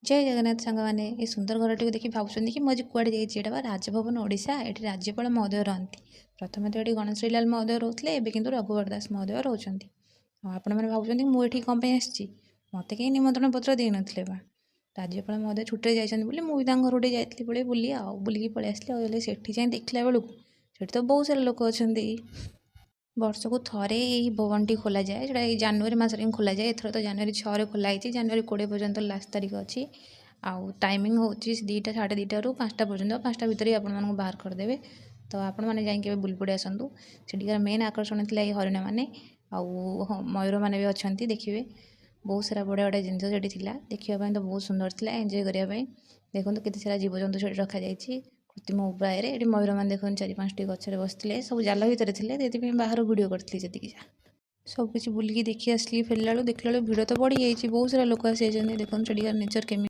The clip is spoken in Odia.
ଜୟ ଜଗନ୍ନାଥ ସାଙ୍ଗମାନେ। ଏ ସୁନ୍ଦର ଘରଟିକୁ ଦେଖି ଭାବୁଛନ୍ତି କି ମୁଁ ଆଜି କୁଆଡ଼େ ଯାଇଛି? ଏଇଟା ବା ରାଜଭବନ ଓଡ଼ିଶା। ଏଠି ରାଜ୍ୟପାଳ ମହୋଦୟ ରହନ୍ତି। ପ୍ରଥମେ ତ ଏଠି ଗଣେଶୀଲାଲ ମହୋଦୟ ରହୁଥିଲେ, ଏବେ କିନ୍ତୁ ରଘୁବର ଦାସ ମହୋଦୟ ରହୁଛନ୍ତି। ଆଉ ଆପଣମାନେ ଭାବୁଛନ୍ତି ମୁଁ ଏଠି କ'ଣ ପାଇଁ ଆସିଛି? ମୋତେ କେହି ନିମନ୍ତ୍ରଣ ପତ୍ର ଦେଇନଥିଲେ ବା। ରାଜ୍ୟପାଳ ମହୋଦୟ ଛୁଟିରେ ଯାଇଛନ୍ତି ବୋଲି ମୁଁ ବି ତାଙ୍କ ଘରକୁ ଟିକେ ଯାଇଥିଲି ପଳେଇ ବୁଲି, ଆଉ ବୁଲିକି ପଳେଇ ଆସିଲି। ଆଉ ହେଲେ ସେଠି ଯାଇ ଦେଖିଲା ବେଳକୁ ସେଠି ତ ବହୁତ ସାରା ଲୋକ ଅଛନ୍ତି। ବର୍ଷକୁ ଥରେ ଏହି ଭବନଟି ଖୋଲାଯାଏ। ସେଇଟା ଏଇ ଜାନୁଆରୀ ମାସରେ ହିଁ ଖୋଲାଯାଏ। ଏଥର ତ ଜାନୁଆରୀ 6ରେ ଖୋଲା ହେଇଛି, ଜାନୁଆରୀ 20 ପର୍ଯ୍ୟନ୍ତ ଲାଷ୍ଟ ତାରିଖ ଅଛି। ଆଉ ଟାଇମିଂ ହେଉଛି 2ଟା, 2:30ରୁ 5ଟା ପର୍ଯ୍ୟନ୍ତ। 5ଟା ଭିତରେ ଆପଣମାନଙ୍କୁ ବାହାର କରିଦେବେ। ତ ଆପଣମାନେ ଯାଇକି ଏବେ ବୁଲି ପଡ଼ି ଆସନ୍ତୁ। ସେଠିକାର ମେନ୍ ଆକର୍ଷଣ ଥିଲା ଏଇ ହରିଣମାନେ, ଆଉ ହଁ, ମୟୂରମାନେ ବି ଅଛନ୍ତି। ଦେଖିବେ, ବହୁତ ସାରା ବଢ଼ିଆ ବଢ଼ିଆ ଜିନିଷ ସେଠି ଥିଲା। ଦେଖିବା ପାଇଁ ତ ବହୁତ ସୁନ୍ଦର ଥିଲା, ଏନ୍ଜୟ କରିବା ପାଇଁ। ଦେଖନ୍ତୁ, କେତେ ସାରା ଜୀବଜନ୍ତୁ ସେଠି ରଖାଯାଇଛି କୃତ୍ରିମ ଉପାୟରେ। ଏଠି ମୟୂରମାନେ ଦେଖନ୍ତୁ, 4-5ଟି ଗଛରେ ବସିଥିଲେ, ସବୁ ଜାଲ ଭିତରେ ଥିଲେ। ସେଥିପାଇଁ ବାହାରୁ ଭିଡ଼ିଓ କରିଥିଲି ଯେତିକି ଯାହା। ସବୁ କିଛି ବୁଲିକି ଦେଖି ଆସିଲି। ଫେରିଲା ବେଳକୁ ଦେଖିଲା ବେଳକୁ ଭିଡ଼ ତ ବଢ଼ିଯାଇଛି, ବହୁତ ସାରା ଲୋକ ଆସିଯାଇଛନ୍ତି। ଦେଖନ୍ତୁ, ସେଠିକାର ନେଚର୍ କେମିତି।